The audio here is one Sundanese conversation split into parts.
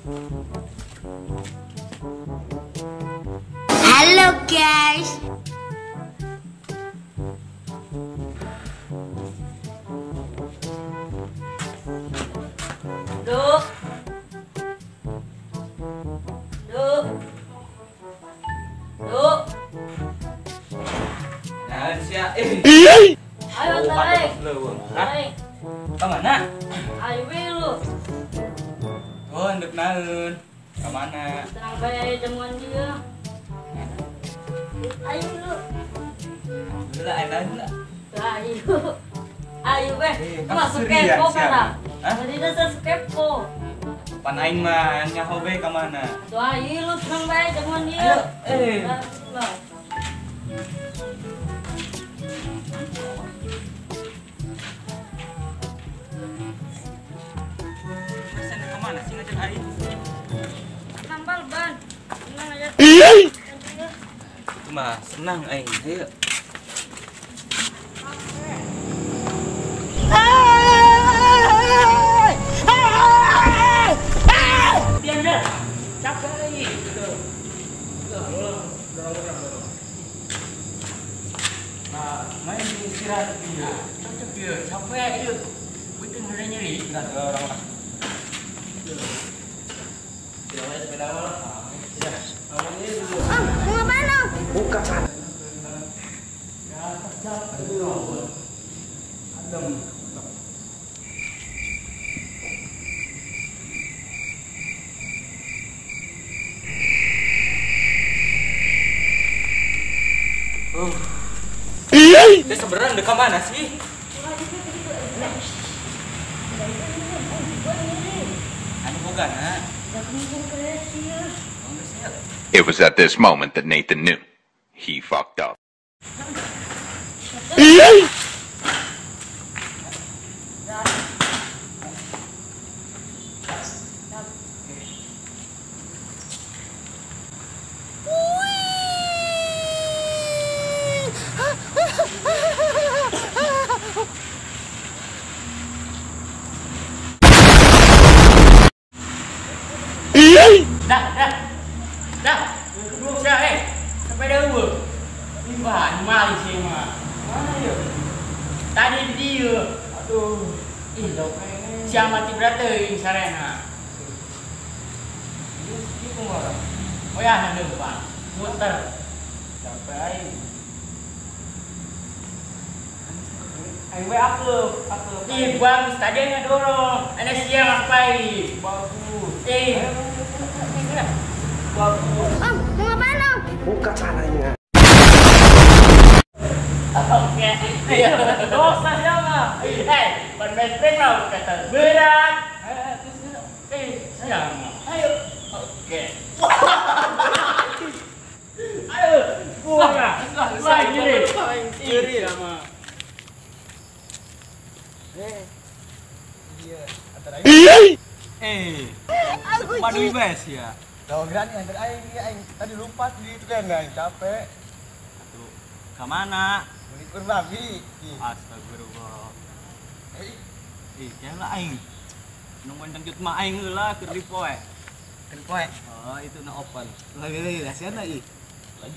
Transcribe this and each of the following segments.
Halo guys. Duh. Duh. Duh. Nah, sia. Ayo tarik. Hah? Ka mana? Ayo we lu. Oh, ndek naeun. Ka mana? Tenang bae jamuan dia. Ayo lu. Lah, ayo lah. Ayo. Ayo we. Masuk kepo kana. Tadi dasar kepo. Pan aing mah nyaho we ka mana? Tuh ayo lu tenang bae jamuan dia. Ayo. Mana sih ngajak aing? Nambal ban. Tenang aja. Itu mah senang aing. Ayo. Biar dah. Capek lagi. Nah, main di istirahat dia. Cocok dia. Capek dia. Betul nyeri. Enggak orang lah. Om, mau ngapain om? Buka sana. Adem. Dia sebenarnya dekat mana sih? It was at this moment that Nathan knew. He fucked up. Dah. Belum siap Sampai dah dua. Ini mali sih mah. Mana ya? Tadi dia. Aduh. Ih, siang mati berata ini sarena. Ini kumara. Oh ya, ada depan. Muter. Sampai aing. Aing we aku. Ih, bagus tadi yang dorong. Ada siang sampai. Bagus. Bagus. Om, mau ngapain om? Buka caranya. Oke. Dosa siapa? Ban best lah kata berat. Siapa? Ayo. Oke. Ayo. Buka. Wah, gini. Kiri sama. Iya, antara Madu bes ya. Tahu berani antar aing aing tadi lupa di itu kan aing capek. Atuh, ka mana? Beli babi. Astagfirullah. Kayaknya aing. Nungguin dangdut mah aing heula keur di poe. Keur poe. Oh, itu na open. Lagi lasian lagi.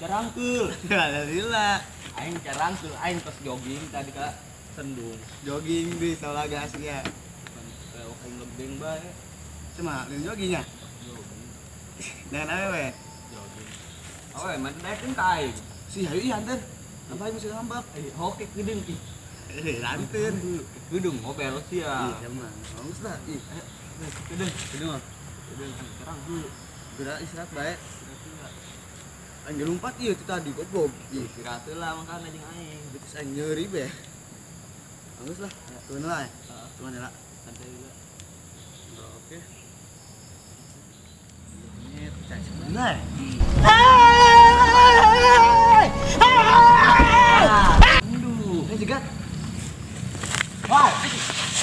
Jarangkeul. Alhamdulillah. Aing jarangkeul, aing tos jogging tadi ka Sendung. Jogging di Salaga aslinya. Kayak aing lebeng bae. Cuma lain joggingnya. Dengan awewe we? Jogging. Awewe mah daekeun ka aing. Si hayu ieu anter. Apa aing mesti ngambek? Hoke geudeung ih. Lantur. Geudeung ngobel sia. Ih, emang. Bagus lah. Ih, ayo. Geudeung, geudeung. Geudeung terang dulu. Gerak istirahat bae. Aing lompat ieu itu tadi goblok. Ih, istirahat heula makana jeung aing. Terus aing nyeri be. Bagus lah. Turun lah. Turun lah. Santai heula. Oke. Benar. Aduh, juga.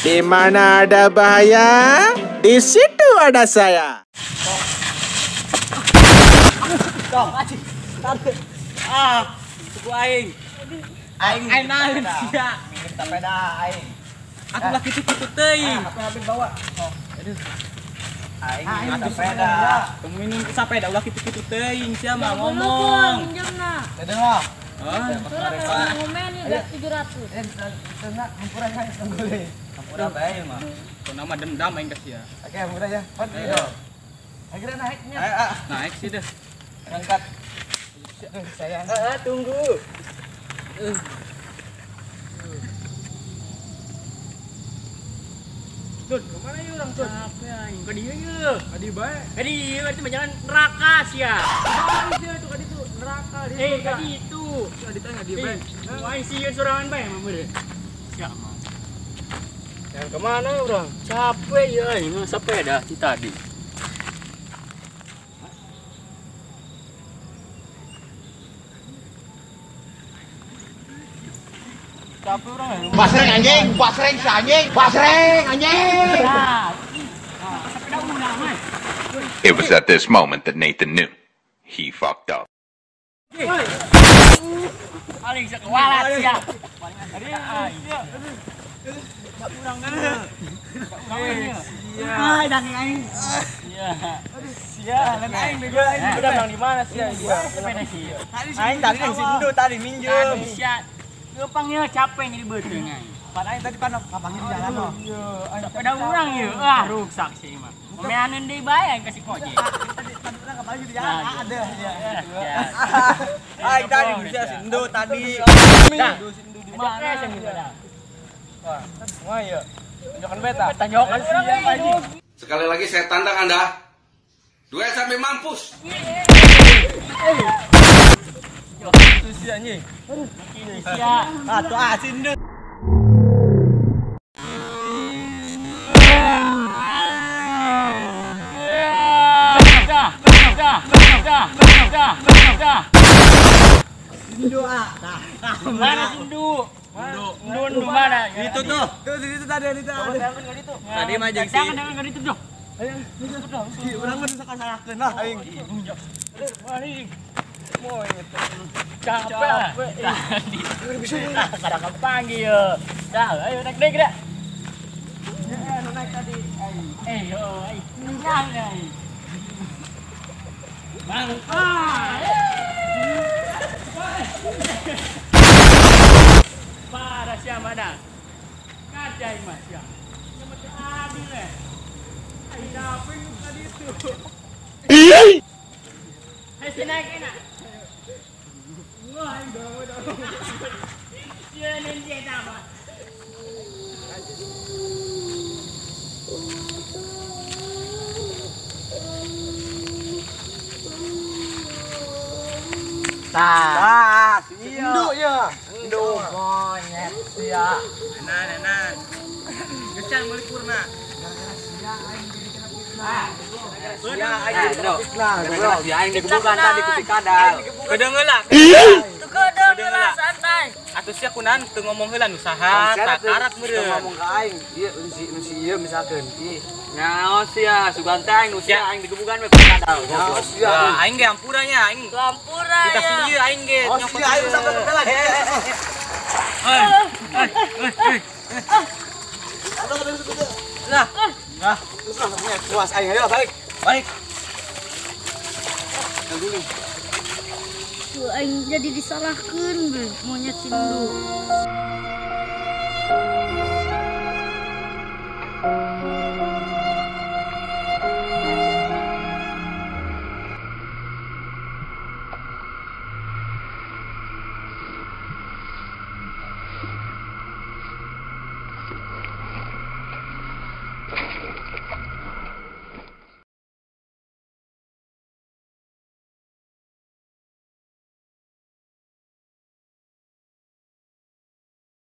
Di mana ada bahaya, di situ ada saya. Ah, suku aing. Aing naeun sia. Minum sepeda aing. Atuh lah kitu-kitu teuing. Apa habis bawa? Oh, aduh. Aing minjem sepeda. Minjem sepeda ulah kitu-kitu teuing sia mah ngomong. Minjemna. Ada lah. Hah? Ngomen ya 700. Tena hampura kan sanggule. Hampura bae mah. Kau nama dendam aing ka sia. Oke, hampura ya. Ayo. Akhirnya naiknya. Naik sih deh. Angkat. Sayang. Tunggu. Dun, kemana yuk orang Dun? Capek aing, ka dieu yeuh. Ka dieu bae. Ka dieu berarti mah jalan neraka sia. Oh, sia itu ka ditu neraka di. Eh, ka ditu. Sia ditanya dieu bae. Aing sieun sorangan bae mah meureun. Sia mah. Jangan kemana orang? Capek ya aing mah sepeda ti tadi. Basreng anjing, basreng si anjing, basreng anjing. It was at this moment that Nathan knew. He fucked up. Paling sekualat sia. Udah di mana sia? Aing tadi nang sindu tadi minjem. Gepangnya capek jadi beuteung aing. Pan aing tadi pan kapangnya di jalan loh. Sepeda urang ieu. Ah, ruksak sih mah. Omeaneun deui bae aing kasih kojek. Tadi pan urang kapangnya di jalan ada ya. Aing tadi bisa sindu tadi. Sindu di mana? Wah, wah ya. Tunjukkan beta. Tunjukkan urang anjing. Sekali lagi saya tantang Anda. Duel sampai mampus. Itu si anjing. Sia. Ah, tuh asin deh. Dah, dah, dah, dah, dah. Sindu ah. Mana sindu? Sindu mana? Itu tuh. Tuh di situ tadi itu ada. Tadi mah jeung si. Jangan jangan itu tuh. Ayo, urang mah disaka-sakakeun lah aing. Mari. Capek. Tadi. Kadang kepanggil ya. Dah, ayo naik deh, gerak. Ya, naik tadi. Eh, yo, ay. Nang ay. Bang. Ah. Parah siapa dah? Kacai mas ya. Yang mati adil eh. Ay, capek tadi itu. Hai, si naik enak. Wah, dong. Dia nanti apa? Tah, sindu ya. Sindu monyet sia. Nah, nah. Geus meuli purna. Sia aing jadi kena fitnah. Sia aing kena fitnah. Sia aing digebukan tadi ku si kadal. Kedeung heula. Kedeung heula santai. Atuh sia kunaon teu ngomong heula nu saha, takarak meureun. Teu ngomong ka aing, ieu nu si ieu misalkeun. Ih, naon sia sugan teh aing nu sia aing digebukan we ku kadal. Naon sia. Aing ge hampura nya aing. Hampura ya. Kita si ieu aing ge. Oh sia aing sampai kepelan. Lah. Nah, terus lah puas aing ayo balik. Balik. Tuh aing jadi disalahkeun monyet sindu.